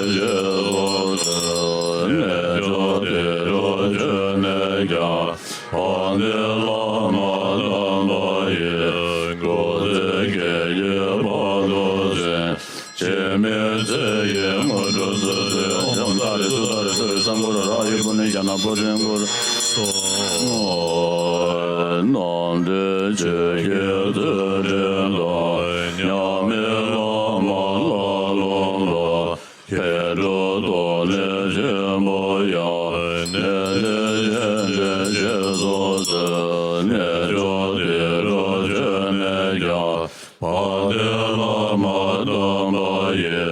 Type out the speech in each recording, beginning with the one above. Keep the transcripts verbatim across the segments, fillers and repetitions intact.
རྗེས་སུ་གསོལ། རྣལ་འབྱོར་དེ་རུ་བྱོན་ནས་ཀྱང་། དཔལ་ལྡན་བླ་མ་དམ་པ་ཡི། སྐུ་ཚེ་བསྐལ་བརྒྱའི་བར་དུ་གསན། འཆི་མེད་ཚེ་ཡི་དངོས་གྲུབ་སྩོལ་ཏེ། ཨོཾ་ཏཱ་རེ་ཏུཏྟཱ་རེ་ཏུ་རེ་སཾ་བྷོ་ཊ་རཱ་ཧུ་པུ་ནེ་ཛྙཱ་ན་བྷོ་ཊིཾ་ཀུ་རུ། རྣམ་གྲོལ་ཆོས་ཀྱི་ཐོད་ཕྲེང་དང་། མཉམ་མེད་བླ་མ་ལ་ལུ་ལྷ། མཁས་གྲུབ་རྟོགས་ལྡན་ཆེན་པོ་ཡང་། གནས་བརྟན་སྤྱན་འདྲེན་རྗེས་སུ་གསོལ། རྣལ་འབྱོར་དེ་རུ་བྱོན་ནས་ཀྱང་། དཔལ་ལྡན་བླ་མ་དམ་པ་ཡི།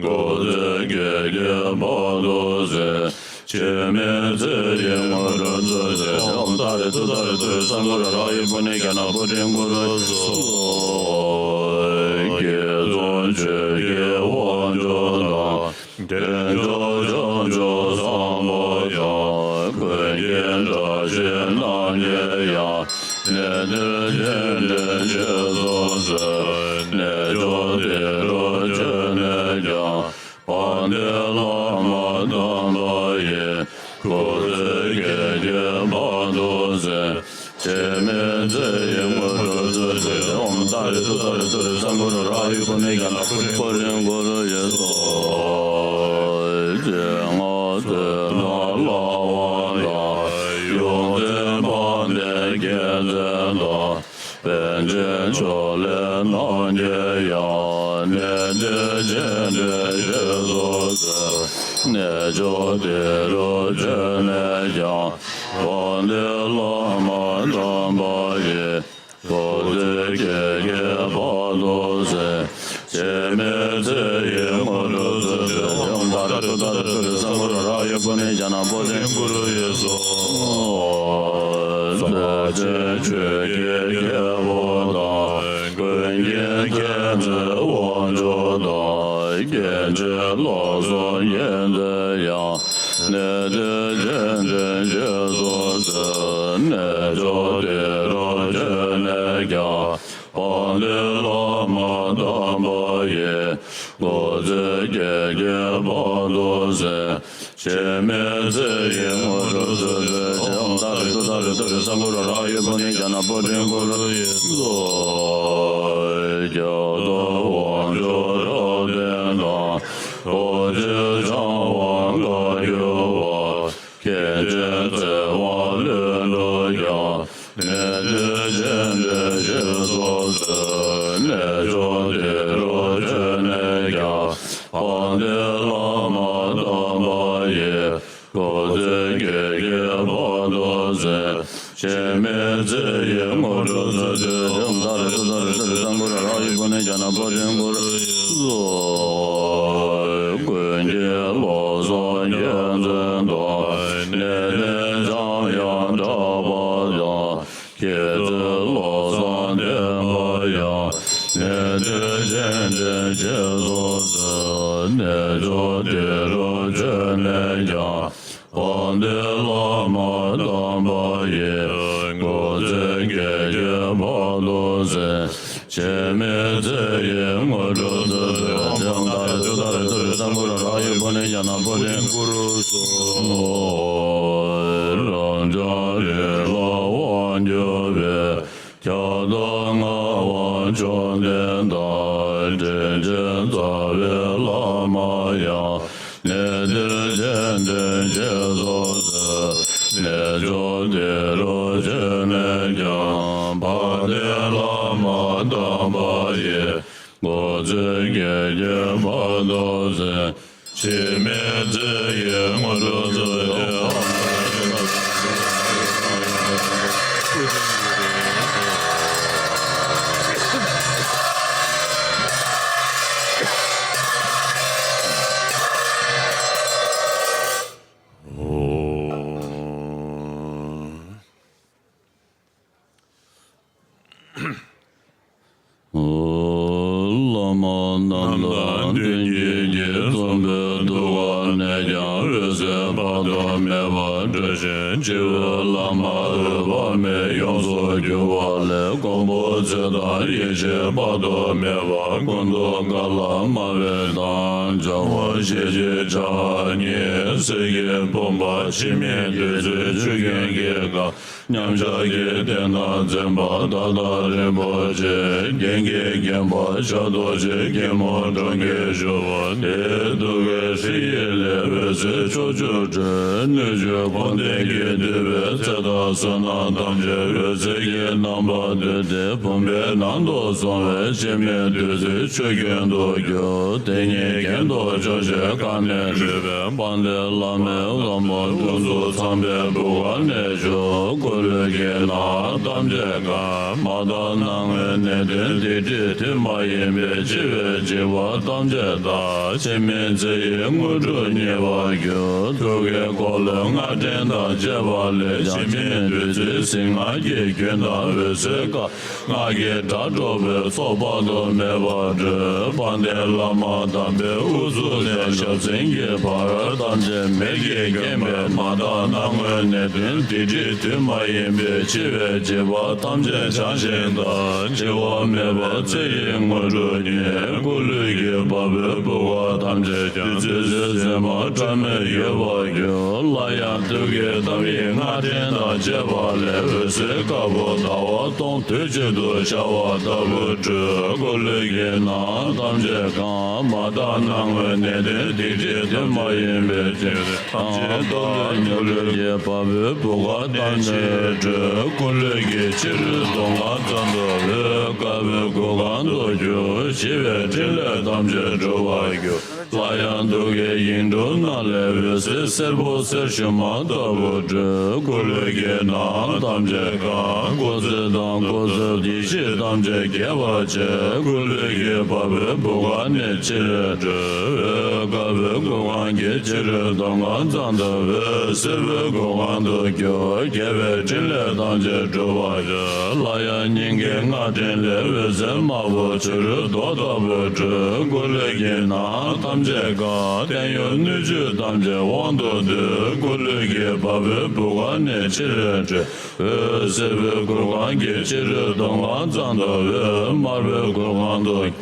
སྐུ་ཚེ་བསྐལ་བརྒྱའི་བར་དུ་གསན། འཆི་མེད་ཚེ་ཡི་དངོས་གྲུབ་སྩོལ་ཏེ། ཨོཾ་ཏཱ་རེ་ཏུཏྟཱ་རེ་ཏུ་རེ་སཾ་བྷོ་ཊ་རཱ་ཧུ་པུ་ནེ་ཛྙཱ་ན་བྷོ་ཊིཾ་ཀུ་རུ། གསོལ། དགེ་ཚུལ་ཆོས་ཀྱི་དབང་ཕྱུག་དང་། དལ་འབྱོར་བྱང་ཆུབ་བཟང་པོ་ཡང་། ཀུན་མཁྱེན་བཀྲ་ཤིས་རྣམ་རྒྱལ་ཡང་། གནས་བརྟན་སྤྱན་འདྲེན་རྗེས་སུ་གསོལ། རྣལ་འབྱོར་དེ་རུ་བྱོན་ནས་ཀྱང་། དཔལ་ལྡན་བླ་མ་དམ་པ་ཡི། སྐུ་ཚེ་བསྐལ་བརྒྱའི་བར་དུ་གསན། འཆི་མེད་ཚེ་ཡི་དངོས་གྲུབ་སྩོལ་ཏེ། ཨོཾ་ཏཱ་རེ་ཏུཏྟཱ་རེ་ཏུ་རེ་སཾ་བྷོ་ཊ་རཱ་ཧུ་པུ་ནེ་ཛྙཱ་ན་བྷོ་ཊིཾ་ཀུ་རུ་ཡེ་སྭཱ་ཧཱ། སྤྱན་སྔར་ཏེ་ནཱ་ལྷ་དབང་དང་། ཡོངས་འཛིན་དཔལ་ལྡན་རྒྱལ་མཚན་དང་། པཎ་ཆེན་ཕྱོགས་ལས་རྣམ་རྒྱལ་ཡང་། གནས་བརྟན་སྤྱན་འདྲེན་རྗེས་སུ་གསོལ། རྣལ་འབྱོར་དེ་རུ་བྱོན་ནས་ཀྱང་། དཔལ་ལྡན་བླ་མ་དམ་པ་ཡི། སྐུ་ཚེ་བསྐལ་བརྒྱའི་བར་དུ་གསན། འཆི་མེད་ཚེ་ཡི་དངོས་གྲུབ་སྩོལ་ཏེ། ཨོཾ་ཏཱ་རེ་ཏུཏྟཱ་རེ་ཏུ་རེ་སཾ་བྷོ་ཊ་རཱ་ཧུ་པུ་ནེ་ཛྙཱ་ན་བྷོ་ཊིཾ་ཀུ་རུ་ཡེ་སྭཱ་ཧཱ། རྫོགས་ཆེན་ཆོས་ཀྱི་རྒྱལ་པོ་དང་། ཀུན་མཁྱེན་མཁྱེན་བརྩེ་དབང་ཕྱུག་དང་། སྐྱེ་འཆི་ལོག་སོགས་ཉེན་མཛད་ཡང་། གནས་བརྟན་སྤྱན་འདྲེན་རྗེས་སུ་གསོལ། རྣལ་འབྱོར་དེ་རུ་བྱོན་ནས་ཀྱང་། དཔལ་ལྡན་བླ་མ་དམ་པ་ཡི། སྐུ་ཚེ་བསྐལ་བརྒྱའི་བར་དུ་གསན། འཆི་མེད་ཚེ་ཡི་དངོས་གྲུབ་སྩོལ་ཏེ། ཨོཾ་ཏཱ་རེ་ཏུཏྟཱ་རེ་ཏུ་རེ་སཾ་བྷོ་ཊ་རཱ་ཧུ་པུ་ནེ་ཛྙཱ་ན་བྷོ་ཊིཾ་ཀུ་རུ་ཡེ་སྭཱ་ཧཱ། ཁྱབ་བདག་དབང་ཕྱུག་རབ་བརྟན་དང་། རྡོ་རྗེ་འཆང་དབང་བཀའ་བརྒྱུད་པ། མཁན་ཆེན་ཚེ་དབང་ལྷུན་གྲུབ་ཀྱང་། གནས་བརྟན་སྤྱན་འདྲེན་རྗེས་སུ་གསོལ། རྣལ་འབྱོར་དེ་རུ་བྱོན་ནས་ཀྱང་། དཔལ་ལྡན་བླ་མ་དམ་པ་ཡི། སྐུ་ཚེ་བསྐལ་བརྒྱའི་བར་དུ་གསན། འཆི་མེད་ཚེ་ཡི་དངོས་གྲུབ་སྩོལ་ཏེ། ཨོཾ་ཏཱ་རེ་ཏུཏྟཱ་རེ་ཏུ་རེ་སཾ་བྷོ་ཊ་རཱ་ཧུ་པུ་ནེ་ཛྙཱ་ན་བྷོ་ཊིཾ་ཀུ་རུ་ཡེ་སྭཱ་ཧཱ། ཀུན་མཁྱེན་བློ་བཟང་རྒྱལ་མཚན་དང་། གནས་བརྟན་འཇམ་དབྱངས་གྲགས་པ་དང་། མཁྱེན་བརྩེ་བློ་བཟང་ལྡན་པ་ཡང་། གནས་བརྟན་སྤྱན་འདྲེན་རྗེས་སུ་གསོལ། རྣལ་འབྱོར་དེ་རུ་བྱོན་ནས་ཀྱང་། དཔལ་ལྡན་བླ་མ་དམ་པ་ཡི། སྐུ་ཚེ་བསྐལ་བརྒྱའི་བར་དུ་གསན། འཆི་མེད་ཚེ་ཡི་དངོས་གྲུབ་སྩོལ་ཏེ། ཨོཾ་ཏཱ་རེ་ཏུཏྟཱ་རེ་ཏུ་རེ་སཾ་བྷོ་ཊ་རཱ་ཧུ་པུ་ནེ་ཛྙཱ་ན་བྷོ་ཊིཾ་ཀུ་རུ་ཡེ་སྭཱ་ཧཱ། རབ་འབྱམས་རིགས་ལ་དབང་བསྒྱུར་བའི། ཁྱབ་བདག་ངག་དབང་མཆོག་ལྡན་དང་། དྲིན་ཅན་རྩ་བའི་བླ་མ་ཡང་། གནས་བརྟན་སྤྱན་འདྲེན་རྗེས་སུ་གསོལ། རྣལ་འབྱོར་དེ་རུ་བྱོན་ནས་ཀྱང་། དཔལ་ལྡན་བླ་མ་དམ་པ་ཡི། སྐུ་ཚེ་བསྐལ་བརྒྱའི་བར་དུ་གསན། འཆི་མེད་ཚེ་ཡི་དངོས་གྲུབ་སྩོལ་ཏེ། བླ་མ་རྣམས་ལ་མདུན་བསྐྱེད་ཀྱིས་མཚམས་ སྡུག་ག་ནས་ཀྱང་འོད་གསལ་དཔག་ཏུ་མེད་པ་སྤྲོས་ཤིང་སྤྱི་བོའི་ལྷ་མ་འོད་དཔག་མེད་ཡོངས་སུ་གྱུར་པ་ལས་མགོན་པོ་ཚེ་དང་ཡེ་ཤེས་དཔག་ཏུ་མེད་པ་ཀུན་ཏུ་དགའ་ལ་སྨྲ་བའི་མདངས་འཇམ་དབྱངས་ཞལ་གཅིག་ཕྱག་གཉིས་གསེར་གྱི་བུམ་པ་འཆི་མེད་བདུད་རྩིའི་ཆུ་རྒྱུན་གྱིས་བཀང་། མཉམ་གཞག་གི་རྟེན་དང་འཛིན་པ་ད་ལྟ་རིན་པོ་ཆེ། རྒྱན་གྱིས་བརྒྱན་པ་ཞབས་རྡོ་རྗེ་སྐྱིལ་མོ་ཀྲུང་གིས་བཞུགས་པ། དེའི་ཐུགས་ཀའི་ཧྲཱིཿཡིག་ལས་འོད་ཟེར་ཕྱོགས་བཅུར་འཕྲོས། སྣོད་བཅུད་འཕོ་ལྡན་གྱིས་བསྡུས་པའི་ཚེ་དང་བསོད་ནམས་ཐམས་ཅད་འོད་ཟེར་གྱི་རྣམ་པར་བསྡུས་ཏེ་བུམ་པའི་ནང་དུ་སོང་བས་འཆི་མེད་བདུད་རྩིའི་ཆུ་རྒྱུན་དུ་གྱུར། དེ་ཉིད་གྱེན་དུ་ཕྱོགས་བཞིར་གང་ནས་རེག་པའི་དཔལ་ལྡན་བླ་མའི་དབང་པོ་དབུས་སུ་ཚངས་པའི་བུ་ག་ནས་བྱུང་། སྐུ་ལུས་ཀྱི་ནང་ཐམས་ཅད་གང་། མ་དག་སྣང་ངོའི་ནད་གདོན་སྡིག་སྒྲིབ་དུས་མ་ཡིན་པའི་འཆི་བའི་འཇིགས་པ་ཐམས་ཅད་དག། འཆི་མེད་ཚེ་ཡི་དངོས་གྲུབ་བརྙེས་པར་གྱུར། ཐུགས་ཀའི་འཁོར་ལོའི་སྔགས་ཕྲེང་དང་བཅས་པ་ལས་འཆི་མེད་བདུད་རྩིའི་གཟིགས་སྔགས་ཀྱི་རྒྱུན་དང་འོད་ཟེར་དཀར། སྔགས་ཀྱི་སྒྲ་སྒྲོགས་པའི་ཚོགས་དཔག་ཏུ་མེད་པ་སྒྲོགས། དཔལ་ལྡན་བླ་མ་དམ་པའི་དབུ་གཙུག་ནས་ཞབས་མཚན་གྱི་བར། ཐམས་ཅད་མེ་གིས་ཁེངས་པའི་མ་དག་སྣང་ངོའི་ནད་གདོན་སྡིག་སྒྲིབ་དུས་མ་ཡིན་པའི་འཆི་བའི་འཇིགས་པ་ཐམས་ཅད་བྱང་ཞིང་དག། འཆི་བ་མེད་པ་ཚེ་ཡི་དངོས་གྲུབ་བརྙེས། སྐུ་ལུས་ཀྱི་བ་སྤུའི་བུ་ག་ཐམས་ཅད་ཀྱང་བདུད་རྩིའི་ཟེགས་མ་སྤྲ་མེད་གཡོ་བར་གྱུར། སླར་ཡང་ཐུགས་ཀའི་དམ་ཡིག་སྔགས་ཕྲེང་དང་བཅས་པ་ལས་འོད་ཟེར་དཀར་པོ་ཟླ་བ་སྟོང་དུས་གཅིག་ཏུ་ཤར་བ་ལྟ་བུར་སྤྲོས། སྐུ་ལུས་ཀྱི་ནང་ཐམས་ཅད་གང་། མ་དག་སྣང་ངོའི་ནད་གདོན་སྡིག་སྒྲིབ་དུས་མ་ཡིན་པའི་འཆི་བ་ཐམས་ཅད་དག། སྐུ་ལུས་ཀྱི་བ་སྤུའི་བུ་ག་ཐམས་ཅད་སྤྲོས། སྐུ་ལུས་ཀྱི་ཕྱི་རོལ་དོང་ཁ་ཙམ་དུ་འོད་དཀར་པོའི་གུར་ཁང་དུ་གྱུར། ཞི་བའི་ཕྲིན་ལས་ཐམས་ཅད་འགྲུབ་པར་གྱུར། སླར་ཡང་ཐུགས་ཀའི་དབྱིངས་སྒྲུབ་ནང་ལས་འོད་ཟེར་སེར་པོ་གསེར་ཞུན་མ་ལྟ་བུ་སྤྲོས། སྐུ་ལུས་ཀྱི་ནང་ཐམས་ཅད་གང་། སྐུ་ཚེ་དང་སྐུ་ཚེའི་ཡེ་ཤེས་ཐམས་ཅད་རྒྱས་པར་བྱས། སྐུ་ལུས་ཀྱི་བ་སྤུའི་བུ་ག་ནས་ཕྱི་རོལ་སྤྲོས། འོད་དཀར་པོའི་གུར་ཁང་གི་ཕྱི་རོལ་དོང་ཁ་ཙམ་དུ་འོད་སེར་པོའི་གུར་ཁང་དུ་གྱུར། རྒྱས་པའི་ཕྲིན་ལས་ཐམས་ཅད་འགྲུབ་པར་བྱས། སླར་ཡང་སྙིང་གའི་སྔགས་ཕྲེང་ལས་འོད་ཟེར་དམར་པོ་བྱུ་རུའི་མདོག་ལྟ་བུ་སྤྲོས། སྐུ་ལུས་ཀྱི་ནང་ཐམས་ཅད་གང་། བརྟན་གཡོ་སྣོད་བཅུད་ཐམས་ཅད་དབང་དུ་བསྡུས། སྐུ་ལུས་ཀྱི་བ་སྤུའི་བུ་ག་ནས་ཕྱི་རོལ་སྤྲོས། འོད་སེར་པོའི་གུར་ཁང་གི་ཕྱི་རོལ་དོང་ཁ་ཙམ་དུ་འོད་དམར་པོའི་གུར་ཁང་དུ།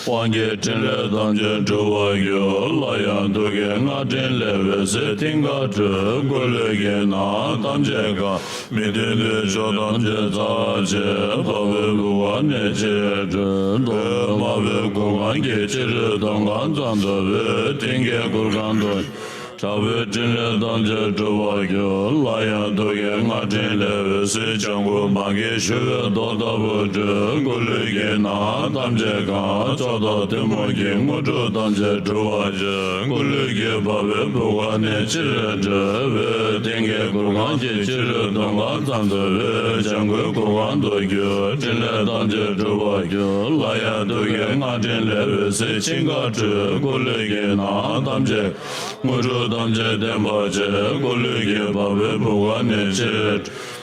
དབང་གི་ཕྲིན་ལས་ཐམས་ཅད་འགྲུབ་པར་གྱུར། སླར་ཡང་ཐུགས་ཀའི་སྔགས་ཕྲེང་ལས་འོད་ཟེར་མཐིང་ག་སྤྲོས། སྐུ་ལུས་ཀྱི་ནང་ཐམས་ཅད་གང་། མི་མཐུན་པའི་ཕྱོགས་ཐམས་ཅད་ཚར་བཅད། བ་སྤུའི་བུ་ག་ནས་ཕྱི་རོལ་སྤྲོས། འོད་དམར་པོའི་གུར་ཁང་གི་ཕྱི་རོལ་དོང་ཁ་ཙམ་དུ་འོད་མཐིང་གའི་གུར་ཁང་དུ། དྲག་པོའི་ཕྲིན་ལས་ཐམས་ཅད་འགྲུབ་པར་གྱུར། སླར་ཡང་ཐུགས་ཀའི་སྔགས་ཕྲེང་ལས་འོད་ཟེར་ལྗང་གུ་མ་སྐྱེས་ཞུ་བའི་མདོག་ལྟ་བུ་སྤྲོས། སྐུ་ལུས་ཀྱི་ནང་ཐམས་ཅད་གང་། མཆོག་དང་ཐུན་མོང་གི་དངོས་གྲུབ་ཐམས་ཅད་འགྲུབ་པར་བྱེད། སྐུ་ལུས་ཀྱི་བ་སྤུའི་བུ་ག་ནས་ཕྱི་རོལ་སྤྲོས། འོད་མཐིང་གའི་གུར་ཁང་གི་ཕྱི་རོལ་དོང་ཁ་ཙམ་དུ་འོད་ལྗང་གུའི་གུར་ཁང་དུ་གྱུར། ཕྲིན་ལས་ཐམས་ཅད་འགྲུབ་པར་གྱུར། སླར་ཡང་ཐུགས་ཀའི་སྔགས་ཕྲེང་ལས་འོད་ཟེར་ཆིངས་ཁ་སྤྲོས། སྐུ་ལུས་ཀྱི་ནང་ཐམས་ཅད་དངོས་གྲུབ་ཐམས་ཅད་ལྡན་པར་བྱེད། སྐུ་ལུས་ཀྱི་བ་སྤུའི་བུ་ག་ནས་ཕྱི་རོལ་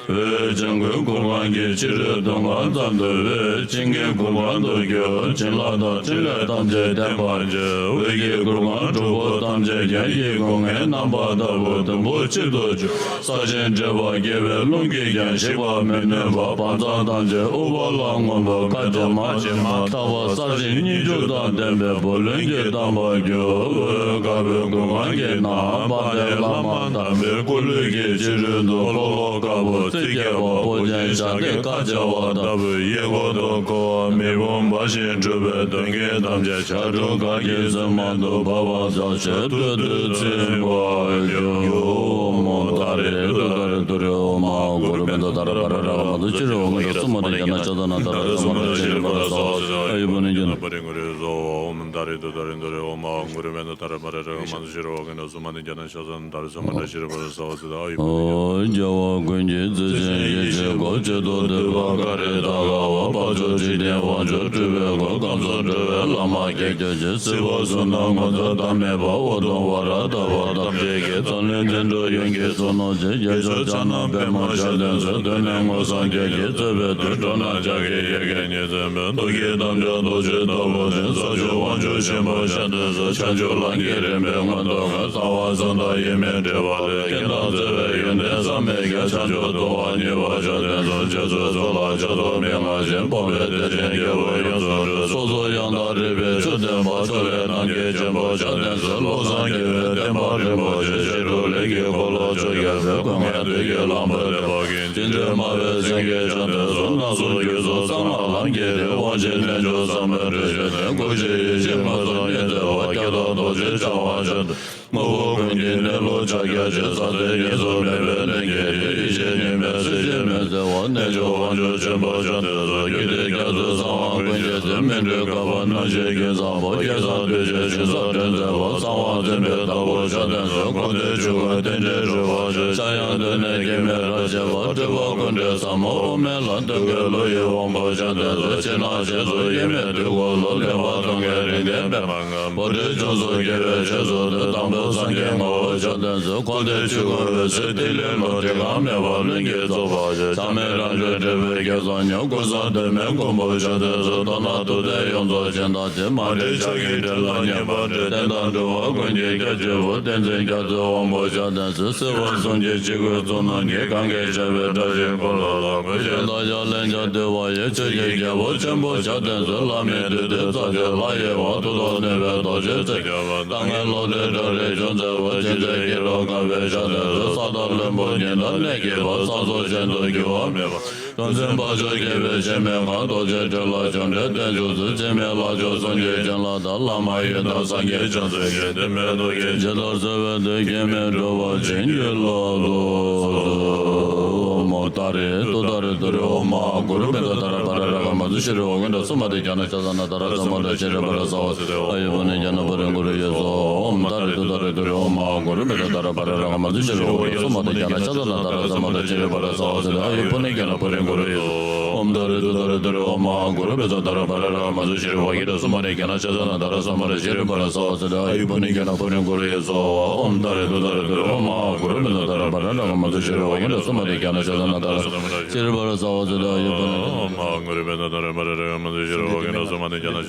འོད་ལྗང་གུའི་གུར་ཁང་གི་ཕྱི་རོལ་དོང་ཁ་ཙམ་དུ་འོད་ཆིངས་ཀའི་གུར་ཁང་དུ་གྱུར། བྱིན་རླབས་དང་ཕྲིན་ལས་ཐམས་ཅད་ལྡན་པར་བྱེད། འོད་ཀྱི་གུར་ཁང་དྲུག་པོ་ཐམས་ཅད་ཀྱང་ཡིད་ཀུན་ལྔའི་རྣམ་པ་ལྟ་བུ་དུམ་བུ་གཅིག་ཏུ་གྱུར། ས་ཆེན་འདྲེས་པ་བརྒྱད་པའི་རླུང་གིས་ཀྱང་ཞིག་པར་མི་ནུས་པ། བང་མཛོད་ཐམས་ཅད་ཨུཏྤ་ལ་སྔོན་པོ་ཁ་འབྱེད་མ་བྱིན་མ་ཐག་པ་གསལ་ཞིང་སྙིང་རྒྱུ་དང་ལྡན་པའི་བུ་ལོན་གྱིས་གཏམས་པར་གྱུར། འོད་དཀར་པོའི་གུར་ཁང་གི་ནང་དཔལ་ལྡན་བླ་མ་དམ་པའི་སྐུ་ལུས་ཀྱི་ཕྱི་རོལ་དུ་ལྷོག་ལྷོག་དཀར་པོ་རྩི་རྒྱས་པ་ཕོ་ཆེན་ཞབས་བརྟན་ཁ་འབྱེད་པ་ལྟ་བུའི་གཡས་སྐོར་དུ་འཁོར་བ་མེ་དཔུང་འབར་ཞིང་འཁྲུགས་པའི་གདོན་བགེགས་ཐམས་ཅད་ཕྱག་དྲུག་ག་གི་རྩེ་མོ་དུ་བབས་པ་ཙམ་ཞིག་ཏུ་ཏུ་ཚིམ་པར་གྱུར། ཨོཾ་ཏཱ་རེ་ཏུཏྟཱ་རེ་ཏུ་རེ། ཨོཾ་ཨཱཿཧཱུྃ་ཀུ་རུ་མནྡྷ་ཏཱ་ར་པཱ་ར་ར་ག་མ་ཏུ་ཙི་རེ། ཨོཾ་ག་ཏ་སུ་མ་ཏེ་ཛྙཱ་ན་ཙ་ད་ན་ཏཱ་ར་ཙ་མ་ར་ཙི་རེ་པཱ་ར་ཙ་ཨཱཿཧཱུྃ། ཨ་ཡུ་བ་ནི་ཛྙཱ་ན། ཨོཾ་ཏཱ་རེ་ཏུཏྟཱ་རེ་ཏུ་རེ། ཨོཾ་ཨཱཿཧཱུྃ་ཀུ་རུ་མནྡྷ་ཏཱ་ར་པཱ་ར་ར་ག་མ་ཏུ་ཙི་རེ། ཨོཾ་ག་ཏ་སུ་མ་ཏེ་ཛྙཱ་ན་ཤཱ་ཙ་ན་ཏཱ་ར་ཙ་མ་ར་ཙི་རེ་པཱ་ར་ཙ་ཨཱཿཧཱུྃ། ཨོ་རྒྱལ་བ་ཀུན་གྱི་བརྩེ་ཆེན་ཡེ་ཤེས་སྐུ། གཅིག་ཏུ་བསྡུས་པ་ཀ་རི་ཏ་ག་པ། དཔལ་མཆོག་འཇིག་རྟེན་དབང་ཕྱུག་སྤྲུལ་པའི་སྐུ། ཁམས་གསུམ་འགྲོ་བའི་བླ་མ་དགེ་སྦྱོར་ཆེ། སྲིད་པ་གསུམ་དང་ངོ་མཚར་མཐའ་མེད་པ། འུ་དུམ་ཝཱ་ར་དྷ་བ་ཐམས་ཅད་ཀྱི། འཛམ་གླིང་བསྟན་འགྲོ་ཡོངས་ཀྱི་གཙུག་ན་གཙུགས། རྒྱལ་མཆོག་ཕྱག་ན་པདྨོ་ཞལ་ལྡན་མཛོད། གདོད་ནས་མངོན་སངས་རྒྱས་ཀྱིས་གཙོས་པའི་མཐུས། འགྲོ་རྣམས་རྒྱ་གར་ཡ་གྱལ་ཉི་ཚེ་འཕེལ། མདོ་རྒྱུད་དམ་ཆོས་རྡོ་རྗེ་ལྟ་བུ་ཅན། ས་བཅུ་དབང་ཕྱུག་ ཆེན་པོ་ཆ་འདོད་སོགས་བྱང་ཆུབ་ལམ་གྱི་རིམ་པའི་མངོན་རྟོགས་ཀྱི་གསང་བ་གསང་བདག་ཡེངས་མེད་སྤྲུལ་པ་ལས། རྐྱེན་དང་བརྩེ་བའི་ཡོན་ཏན་བསམ་མི་ཁྱབ། བྱང་ཆུབ་ཏུ་བ་ཉེ་བར་བྱང་ལྡན་སོགས། རྗེ་བཙུན་ཚོགས་ལ་ཕྱག་འཚལ་མན་ངག་བཞིན། སྤངས་པའི་བདེ་ཆེན་རྒྱལ་པོ་ཡོངས་སུ་གྲོལ། སོ་སོ་ཡང་དག་རིག་པའི་ཆུ་ལྡན་པ། ཕྱོགས་ལས་རྣམ་རྒྱལ་ཆེན་པོ་ཕྱག་ལྡན་སོགས། བློ་བཟང་དགེ་བའི་བསྟན་པ་རིན་པོ་ཆེ། བཤད་སྒྲུབ་ལས་ཀྱི་འཁོར་ལོ་བཅོ་བརྒྱད་པའི། ཀུན་མཁྱེན་བདུད་ཀྱི་ལམ་པ་ལས་བར་གྱི། འཇིགས་བྲལ་སྨྲ་བའི་སེང་གེ་ཕྱག་ལྡན་སོགས། སྣ་ཚོགས་རྒྱུད་སོགས་གསང་སྔགས་ལམ་གྱི་རིགས། དབང་ཆེན་རྣལ་འབྱོར་ཟབ་མོའི་གྲུ་ཆེན་ལྡན། སྐུ་བཞི་ཡེ་ཤེས་མ་ཟད་ཉི་ཚེ་བ། སྐྱབས་དང་རྡོ་རྗེ་འཆང་དབང་ཕྱག་ལྡན། དངོས་པོ་ཀུན་གྱི་གནས་ལུགས་ཕྱག་རྒྱ་ཆེ། ཟག་བཅས་གཉིས་སུ་མེད་པའི་གནད་ཀྱི་རིགས། ཡེ་ཤེས་གཉིས་མེད་སྲིད་ཞིའི་མུན་སེལ་བ། རྣལ་འབྱོར་དབང་ཕྱུག་ཆེན་པོ་ཕྱག་ལྡན་སོགས། རྒྱུད་སྡེ་རྒྱ་མཚོའི་གསང་བ་ཀུན་གྱི་གཟིགས། སྨིན་གྲོལ་བསྐལ་པ་སྣང་བཞིའི་རྒྱན་བཟང་པོ། སྐལ་བཟང་གདུལ་བྱའི་ཞིང་ས་འདྲེན་མཛད་པ། གསང་བ་འཛིན་པའི་བདག་པོ་ཕྱག་ལྡན་སོགས། འཁོར་འདས་ཆོས་སྐུ་རྟེན་འབྲེལ་རོལ་པ་ཆོས། ཕྱྭ་གཡང་སྟོན་ནས་སྐྱེ་མེད་རབ་བཤད་པ། སྤྲུལ་པ་ཀུན་འདྲའི་ཟབ་མོ་དབུ་མའི་ལམ། སྟོན་ཁའི་བློ་ཡི་དབང་པོ་ཕྱག་ལྡན་སོགས། ཕྱི་ནང་ཞེས་སོགས་དབྱེར་མེད་དུས་འཁོར་ལོ། གླེགས་བམ་སྟོན་ཁའི་རིག་འཛིན་པདྨ། བོ་དྷི་ལྗོངས་སུ་རྒྱལ་བའི་ཆོས་སུ་འདུད། དང་པོ་སངས་རྒྱས་ངོ་བོ་ཕྱག་ལྡན་སོགས། འཁོར་འདས་ཆོས་སྐུ་འོད་གསལ་ཐིག་ལེའི་ལྷུན། དྲི་གང་མེད་པ་ལྷུན་གྱིས་རྫོགས་པ་ཞེས། ཆགས་མེད་རང་བྱུང་འབྲེལ་བའི་རྒྱལ་སྲས་ཉིད། ཀུན་བཟང་གདོད་མའི་མགོན་པོ་ཕྱག་ལྡན་སོགས། མདོར་ན་ཐུབ་བསྟན་ཡོངས་རྫོགས་སྦྱིན་བདག་ཅེས། མ་འདྲེས་ཕྱག་གི་འབྲེལ་ལ་ཉན་པར་འདྲི། བསྟན་དང་འགྲོ་བ་ཀུན་གྱི་སྐྱབས་གཅིག་པུ། བསྟན་འཛིན་རྒྱ་མཚོའི་དབང་པོ་ཕྱག་ལྡན་སོགས། སྲིད་པ་གསུམ་གྱི་འཇིགས་སྐུལ་གཙུག་ན་ཉིད། གང་གིས་བྱ་བའི་དགྲ་བཅོམ་འཁོར་ལོ་ལ། མགོན་ཞིང་ལག་བཞག་ལན་ཆགས་འདུལ་བ་ཡི། ཆོས་ཀྱི་རྒྱལ་པོ་ཆེན་པོ་ཕྱག་ལྡན་སོགས། ལྷ་མིའི་འདུས་སྡེ་རྩ་བརྒྱད་ལྷ་ཡི་དབང་། མཐུ་སྟོབས་ནུས་པའི་རྡོ་རྗེ་རྩེ་བརྒྱད་པ། རྟ་རྔ་ལོ་ཟླའི་སྒྲ་རིག་འབྱུང་མཛད་པ། ཅི་མཛད་སྐྱེ་འགྲོ་གང་བས་ཕྱག་ལྡན་སོགས། ས་དང་བློན་པོ་ཉི་ཟླ་གནས་བརྒྱད་པ། ས་ཕྱོགས་གཞན་དུ་འགྱུར་བ་མེད་པ། གྲུ་འཛིན་དཔའ་ཕྱུག་རྒྱལ་བའི་བྱེ་མའི་ཁ། རྡོ་རྗེ་ཁྲི་ལ་བྱང་ཁྲི་བརྟན་བཞུགས་སུ། འཆི་མེད་ལྷ་མཆོག་གསུམ་གྱི་སྤྱན་ལ་བལྟ། བླ་མ་ཡི་དམ་སངས་རྒྱས་བྱང་སེམས་ཀྱི། བདུད་མེད་རྡོ་རྗེ་ཇི་ལྟར་གསལ་བའི་མཐུས། སྐྱེ་མེད་གྲུབ་པ་བྱིན་གྱིས་བརླབ་ཏུ་གསོལ། ཨོཾ་ཏཱ་རེ་ཏུཏྟཱ་རེ་ཏུ་རེ་ཨོཾ་མ་ཧཱ་གུ་རུ་བེ་ཏ་ཏཱ་ར་པ་ར་ར་ག་མ་ཛུ་ཤྲཱི་ཝ་གྷཎྜ་སུ་མ་ཏེ་ཛྙཱ་ན་ཤ་ས་ན་དྷ་ར་ས་མུ་དྲ་ཤྲཱི་པ་ར་ས་ཝ་སི་ཏེ། ཨ་ཡུ་བ་ནི་ཛྙཱ་ན་པུ་རི་གུ་རུ་ཡེ་སྭཱ་ཧཱ། ཨོཾ་ཏཱ་རེ་ཏུཏྟཱ་རེ་ཏུ་རེ་ཨོཾ་མ་ཧཱ་གུ་རུ་བེ་ཏ་ཏཱ་ར་པ་ར་ར་ག་མ་ཛུ་ཤྲཱི་ཝ་གྷཎྜ་སུ་མ་ཏེ་ཛྙཱ་ན་ཤ་ས་ན་དྷ་ར་ས་མུ་དྲ་ཤྲཱི་པ་ར་ས་ཝ་སི་ཏེ། ཨ་ཡུ་བ་ནི་ཛྙཱ་ན་པུ་རི་གུ་རུ་ཡེ་སྭཱ་ཧཱ། ཨོཾ་ཏཱ་རེ་ཏུཏྟཱ་རེ་ཏུ་རེ་ཨོཾ་མ་ཧཱ་གུ་རུ་བེ་ཏ་ཏཱ་ར་པ་ར་ར་ག་མ་ཛུ་ཤྲཱི་ཝ་གྷཎྜ་སུ་མ་ཏེ་ཛྙཱ་ན་ཤ་ས་ན་དྷ་ར་ས་མུ་དྲ་ཤྲཱི་པ་ར་ས་ཝ་སི་ཏེ། ཨ་ཡུ་བ་ནི་ཛྙཱ་ན་པུ་རི་གུ་རུ་ཡེ་སྭཱ་ཧཱ། ཨོཾ་ཏཱ་རེ་ཏུཏྟཱ་རེ་ཏུ་རེ་ཨོཾ་མ་ཧཱ་གུ་རུ་བེ་ཏ་ཏཱ་ར་པ་ར་ར་ག་མ་ཛུ་ཤྲཱི་ཝ་གྷཎྜ་སུ་མ་ཏེ་ཛྙཱ་ན་ཤ་ས་ན་དྷ་ར་ཤྲཱི་པ་ར་ས་ཝ་སི་ཏེ། ཨ་ཡུ་བ་ནི། ཨོཾ་མ་ཧཱ་གུ་རུ་བེ་ཏ་ཏཱ་ར་པ་ར་ར་ག་མ་ཛུ་ཤྲཱི་ཝ་གྷཎྜ་སུ་མ་ཏེ་ཛྙཱ་ན་ཤ་ས་ན་དྷ་ར་ས་མུ་དྲ་ཤྲཱི། ཨོཾ་ཏཱ་རེ་ཏུཏྟཱ་རེ་ཏུ་རེ་ཨོཾ་མ་ཧཱ་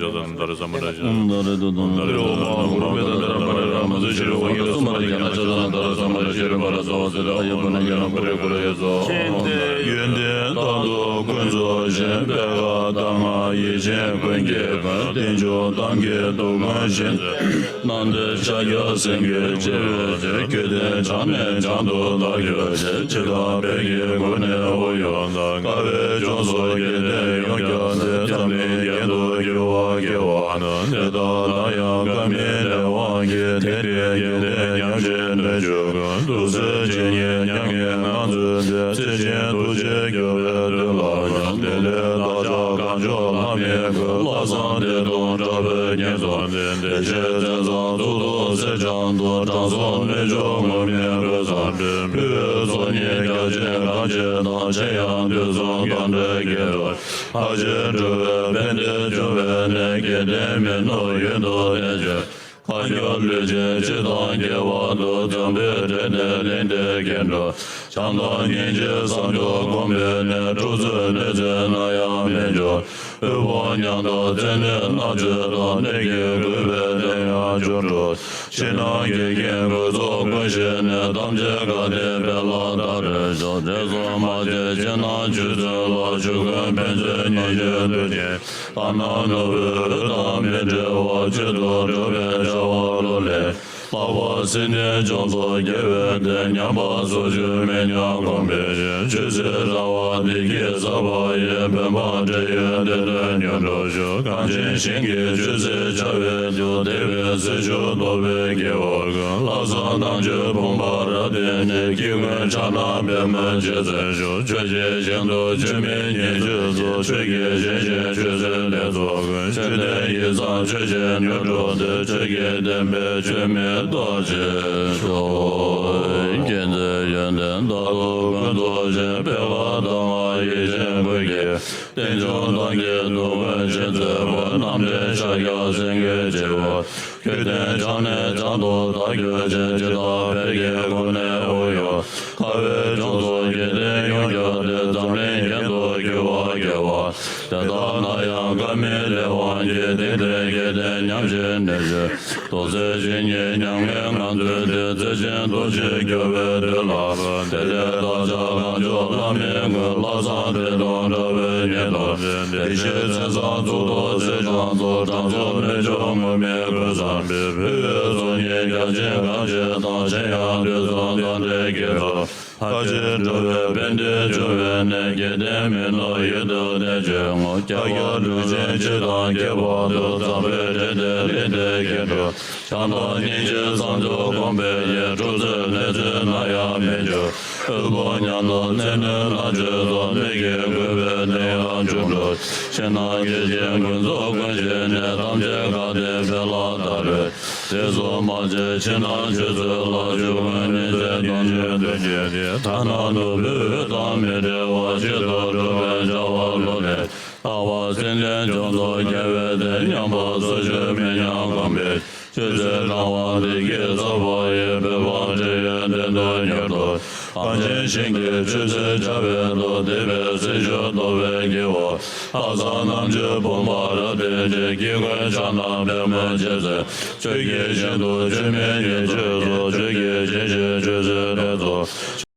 གུ་རུ་བེ་ཏ་ཏཱ་ར་པ་ར་ར་ག་མ་ཛུ་ཤྲཱི་ཝ་གྷཎྜ་སུ་མ་ཏེ་ཛྙཱ་ན་ཤ་ས་ན་དྷ་ར་ས་མུ་དྲ་ཤྲཱི་པ་ར་ས་ཝ་སི་ཏེ། ཨ་ཡུ་བ་ནི་ཛྙཱ་ན་པུ་རི་གུ་རུ་ཡེ་སྭཱ་ཧཱ། ཡོན་ཏན་རྟག་ཏུ་ཀུན་རྫོགས་ཤིང་། པད་དཀར་ལྟར་མངའ་ཡིད་བཞིན་ཀུན་གྱི་མགོན། རྟེན་འབྱུང་གཏམ་གྱི་སྡུད་ཁང་བཞིན། རྣམ་འདྲེན་ཕྱག་རྒྱ་སེང་གེ་བྱེ་བའི་མཆོག། མཆོད་རྟེན་བྱང་ནས་བྱང་དུ་བདག་གྱུར་ཅིང་། འཆི་བདག་ཕལ་སྐད་ཀུན་ནས་དབུགས་དབྱུང་དང་། དཀའ་བའི་ཕྱོགས་སུ་རྒྱལ་བསྟན་ཡོངས་ཀྱང་བདེ། འཛམ་གླིང་རྒྱན་དུ་གྱུར་པ་སྐྱེ་བ་ན། དེ་དག་ལ་ཡང་དཀར་མིན་ལས་དབང་གིས། དེང་འདིར་རྒྱལ་བསྟན་ཉམས་བཞེས་འདྲེན་བཅུག་གི། ཐུགས་སྲས་ཇི་སྙེད་མྱ་ངན་ངང་ཚུལ་འདི། ཚེ་ཆེན་ཐུགས་རྗེས་སྐྱོབ་པའི་དོན་ལ་ཡང་། དེ་ལས་བདག་ཅག་གང་བྱུང་བླ་མའི་སྐུ། ལྷག་བསམ་བདེ་སྟོང་དྲག་པོས་བསྙེན་སོགས་འདི། བདེ་གཤེགས་མཚན་བཟང་གཙུག་ཏོར་གསེར་སྦྱངས་ཏེ། དྲང་སྲོང་རྣལ་འབྱོར་ངུར་སྨྲིག་གོས་བཟང་ཕུལ། ཕུལ་བའི་ཚོགས་གཉིས་རྒྱ་ཆེན་གང་ཆེ་དང་། ཆེ་ཡང་དུས་གསུམ་གང་འབྲེལ་དགེ་སྒྲུབ། ལྷར་བཅས་འགྲོ་བའི་ཕན་བདེ་འབྱུང་བའི་གནས། སྐལ་ལྡན་མི་ནོར་ཡུན་དུ་བརྟན་ཅིང་། ཁ་སྐྱོ་ལུས་ཅན་སྤྱི་དང་རྒྱལ་བ་དུ། འཛམ་བུའི་གྲལ་སྟེང་གླིང་འདིར་རྒྱས་འགྲོ། བྱམས་དང་སྙིང་རྗེའི་བསམ་མཆོག་གོང་འཕེལ་ནས། འགྲོ་ཚུལ་གནས་ཚུལ་ནམ་ཡང་མི་འགྱུར། དབུལ་ཕོངས་ཉམ་ཐག་ཚེ་ནད་མནར་གཅོད་དང་། ནད་ཀྱིས་གོས་པའི་གདན་ཡང་འགྱུར་འགྲོ། ཕྱི་ནང་འགལ་རྐྱེན་གོལ་ཚོགས་ཀུན་ཞི་ནས། དམ་ཆོས་དགའ་ལྡན་དཔལ་ལ་བདག་སྒྲུབ་ཤོག། བགྲེས་སོང་མ་བྱེད་ཕྱི་ནང་ཆོས་ཚུལ་ལ། ཆོས་ཀུན་ཕན་ཚུན་ཉེས་སྤྱོད་གཏོར་ཞིང་། དག་སྣང་ནོར་བུའི་དབུགས་དང་མི་འབྲལ་བར། སྤྱོད་དུ་འགྲོ་བའི་བྱ་བ་ལོ་ལེགས། ལྷག་པར་སེམས་ཅན་སྐྱོང་ཚོགས་རྒྱལ་བའི་བསྟན། ཉམས་པ་སོར་ཆུད་མི་ཉམས་གོང་འཕེལ་ཞིང་། ཆོས་སྲིད་ར་བ་བདེ་སྐྱིད་ཟབ་པ་ཡི། བོད་འབངས་བགྲེས་ཡོལ་བདེ་དོན་མྱུར་འགྲུབ་ཤོག། གངས་ཅན་ཞིང་གི་ཆོས་སྲིད་བྱ་བའི་རྒྱུ། བདེ་བའི་སྲིད་ཕྱོགས་རྟོགས་པའི་སྐྱེ་བོ་ཀུན། ལྷག་བསམ་རྣམ་དཔྱོད་ཕུང་པོ་རབ་བརྟན་ཅིང་། སྐྱེ་ཀུན་ཕྱག་ན་པདྨོ་རྗེ་བཙུན་ཤོག། ཆོས་ཀྱི་ཞིང་དུ་ཆོས་མིན་ཉེས་སྤྱོད་སོལ། ཆོས་ཀྱི་ཞིང་བཞིན་ཆོས་སྲིད་ལེགས་ཚོགས་ཀུན། ཆོས་ལྡན་ཡིད་བཟང་ཆོས་ཅན་མྱུར་འགྲུབ་སྟེ། ཆོས་ཀྱི་བསྟན་པའི་ཆོས་མིན་རྟོགས་བྱེད་ཤོག། མཁྱེན་བརྩེ་ཡོན་ཏན་རྟག་ཏུ་ཀུན་རྫོགས་ཤིང་། པད་དཀར་ལྟར་མངའ་ཡིད་བཞིན་ཀུན་གྱི། རྟེན་འབྱུང་གཏམ་གྱི་སྡུད་ཁང་བཞིན་མཛེས་པ། རྣམ་འདྲེན་ཕྱག་རྒྱ་སེང་གེ་བྱེ་བ། མཆོད་རྟེན་བྱང་ནས་བྱང་དུ་བདག་གྱུར་ཅིང་། འཆི་བདག་ཕལ་སྐད་ཀུན་ནས་དབུགས་དབྱུང་། དཀའ་བའི་ཕྱོགས་སུ་རྒྱལ་བསྟན་ཡོངས་ཀྱང་བདེ། འཛམ་གླིང་རྒྱན་དུ་གྱུར་པ་སྐྱེ་བ། དེ་ལྟར་ན་ཡང་སྐལ་མེད་ལས་དབང་གིས། དེང་འདིར་སྐལ་ལྡན་ཉམས་བཞེས་ནས་ཞུ། རྡོ་རྗེ་འཆང་ཉིད་མྱ་ངན་ངང་ཚུལ་དེ། རྩེ་ཆེན་རྡོ་རྗེ་སྐྱོབ་པའི་མདུན་ལ། དེ་ལས་བདག་ཅག་གང་བྱོན་བླ་མའི་མགོན། ལྷ་ཚངས་དེ་དང་འདྲ་བའི་ཉེ་དུ། དེ་བཞིན་མཚན་བཟང་གཙུག་ཏོར་རྩེ་འཆང་ཚོགས། སྦྲང་ཚུགས་མེ་མཆོག་ངུར་སྨྲིག་གོས་བཟང་པོས། ཕུལ་བའི་ཚོགས་གཉིས་རྒྱ་ཆེན་གང་བྱེད་དང་། གཞན་ཡང་དུས་གསུམ་མཐའ་བྲལ་དཀྱིལ་འཁོར། ལྷར་བཅས་འགྲོ་བའི་ཕན་བདེ་འབྱུང་བའི་གནས། སྐལ་ལྡན་མི་ནོར་ཡུན་དུ་གནས་གྱུར་ངོ་། ཁྱབ་པ་ལུས་ཅན་སྤྱི་དང་ཁྱད་པར་དུ། ཚངས་པའི་དྲན་རྟེན་ལས་འདས་ཀྱི་འགྲོ། བྱམས་དང་སྙིང་རྗེ་བཟང་སྤྱོད་གོང་འཕེལ་ཡས། འཁྲུག་རྩོད་གནོད་འཚེ་ནམ་ཡང་མི་འབྱུང་། དབུལ་ཕོངས་ཉམས་དང་བཙན་གནོན་ལ་སྤྱོད་དོ། མི་དགེ་གུས་པའི་གནས་ཡང་འབྱུང་འགྲོ། ཕྱི་ནང་སྐྱེ་མཆེད་ཀུན་རྫོགས་ཀུན་ཤེས་ནས། ཐམས་ཅད་དགའ་བདེ་འཕེལ་ལ་དར་བའི། དེ་ཚོགས་མ་ཆེན་ཕྱི་ནང་ཆོས་ཚུལ་ལ། ཆོས་ཀུན་ནི་ཚེ་དང་ཆོས་དོན་བྱེད་དེ། ཐ་ན་ནོར་བུའི་དབུལ་སྟངས་མི་འབྲལ་བ། ཆེད་དུ་སྒྲུབ་པའི་བྱ་བ་བློ་ལས་ཐར་བ། སེམས་ལྡན་སྐྱོང་ཚོགས་རྒྱལ་བའི་སྡེ། ཉམས་པ་སོར་ཆུད་མི་ཉམས་གོང་འཕེལ། ཆོས་ཚུལ་དྲང་བ་བདེ་སྐྱིད་བསགས་པ་ཡི། བོད་འབངས་བཀྲ་ཤིས་དོན་དུ་མྱུར་ཐོབ། གངས་ཅན་ཞིང་གི་ཆོས་ཚུལ་བྱ་བའི་མདོ། སྡེ་པའི་སྲི་ཞུ་རྟོགས་པའི་སྐྱེ་བོ། ལྷ་བསངས་རྣམ་བཅུ་བུམ་པར་བརྟེན་ཅིང་། དཀྱིལ་འཁོར་ཕྱག་ན་པདྨོ་བཞེས་ཚེ། ཆོས་ཀྱི་ཞིང་དུ་ཆོས་མིན་ཉེས་སྤྱོད་སོགས། ཆོས་ཀྱི་སྦྱིན་བཞིའི་ཆོས་ཚུལ་དེ་ཚོ།